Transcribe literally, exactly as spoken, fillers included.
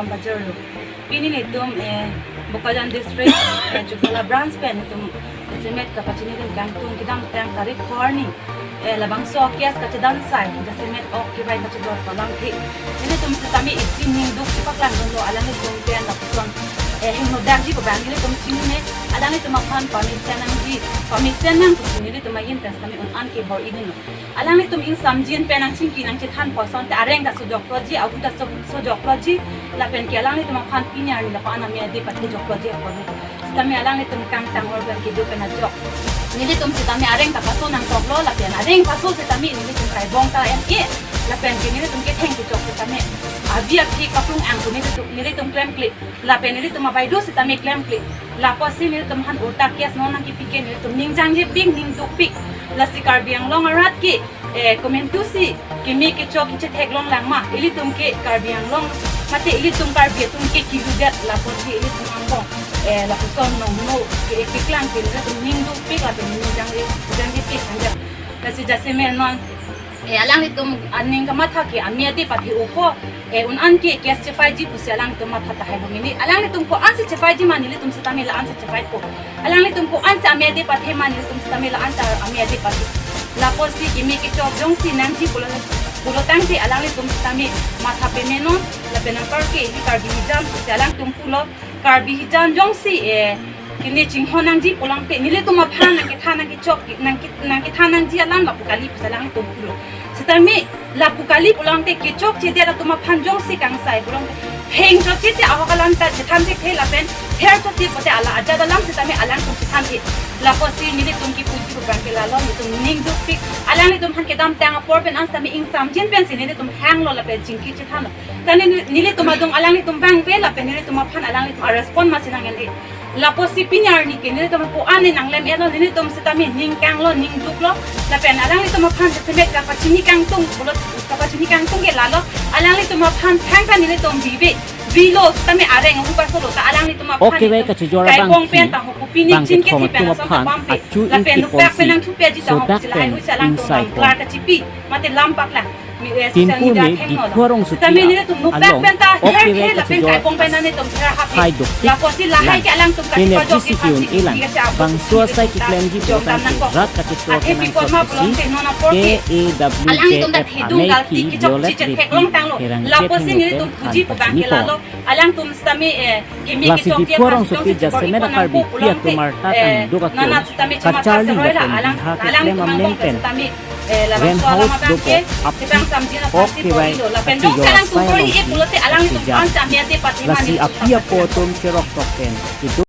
Pajirlo. Pini nelitum, eh, Bokajan District, eh, Chokihola Branch pen nelitum jasemet kapachini pen kangtung kedamtang tarik pharo arni, eh, labangso case kachedansai jasemet ok kevai kachejor palangthe. Nelitum setame isi ning duk chepaklang dunlo alanglitum pen lapuson, eh, hingno dakji pu abang nelitum chinine, alanglitum aphan permission nangji, permission nang pusi nelitum ahin pen setame un-an kebor-i dunlo. Alanglitum ingsamjin pen nangchingki nangchethan pu asonte areng ta sojokloji, ahu ta so-, sojokloji, lapen ke alanglitum aphan pini arni lapu-an ame ade pathejokloji apotlo. Setame alanglitum kangtang organ kedo pen ajok nelitum setame areng ta paso nangkoklo, lapen areng paso setame nelitum kaibong ta en-e, lapen ke nelitum ketheng kechok setame abi aphi kaplung ang pu nelitum, nelitum klemkle, lapen nelitum abaideo setame klemkle. Lapusi nelitum aphan ulta case non nangkepi ke nelitum ning jangjepik, ning dukpik. Lasi Karbi Anglong arat ke, eh, komantusi keme kechok kechetheklong lang ma, ilitum ke Karbi Anglong mate ilitum Karbi atum ke kiludet, lapusi ilitum angbong, eh, lapuson nongno ke, eh, keklang ke nelitum ning dukpik lapen ning jangje, jangjepik hanjang. Lasi jasemet non, eh, alanglitum aning kamatha ke ame ade pathe-opo, eh, un-an ke case chepaiji pusi alanglitum matha tahai bomini. Alanglitum ko-ansi chepaiji ma nelitum setame la-ansi chepaipo. Alanglitum ko-ansi ame ade pathe ma nelitum setame la-ansi ame ade pathe. Lapusi keme kechok jongsi nangji pulo, pulo tangte alanglitum setame matha peme non, lapen anpar ke ili Karbi hijan pusi alangtum pulo. Karbi hijan jongsi, eh, kene chinghon nangji pulangte nelitum aphan nangkethan nangkechok, nangke-, nangkethan nangji alam lapu kali pusi alangtum pulo. Setame lapu kali pulangte kechokchedet atum aphan jongsi kangsai pulangte heng chokche te ahok alam ta chethan thekthe lapen ther chokche pote ala ajat alam setame alangtum chethan the. Lapusi nelitum kipuji pu abang ke lalo, nelitum ning dukpik. Alanglitum aphan kedamtang apor pen an setame ingsamjin pensi nelitum hanglo lapen chingki chethanlo. Tane neli-, nelitum adung alanglitum vangve lapen nelitum aphan alanglitum arespond masi nang-en-e. Lapusi pini arni ke nelitum ko-an ne nanglem-etlo, nelitum setame ning kanglo, ning duklo. Lapen alanglitum aphan jasemet kapachini kangtung, pulo kapachini kangtung ke lalo, alanglitum aphan thangta nelitum bibe, bilo setame areng ahu pasolo ta alanglitum aphan, okay, nelitum kachijor abang kaibong pen ta ho kopine bang chin ke kethom pen atum asong aphan kapampe. Achu lapen ingki nupek pen ponsi nangthupe aji ta ho sodak pen silai hui si alangtum ingsai bang pon. Klar kachipi mate lam paklang. Timpu me Diphu arongsopi along ok kevek kachijor aphai dokpik. Lapusi lahai ke alang, alang tum energy kachipajok si ke-un-e lang. Bangso asai keklemji pulo tangte rat kachithor kenangkok pusi K A W J F amei aphi Violet Beypi Herangket henlo pen than pachinipon. Alangtum setame, eh, lasi Diphu arongsopi jasemet a-Karbipi atum arta tangduk ako kacharli lapen biha keklem amen pen rent house dokok aphi ok kevai kachijor asai alongsi kachijak. Lasi api apo atum cheroktok pen kedo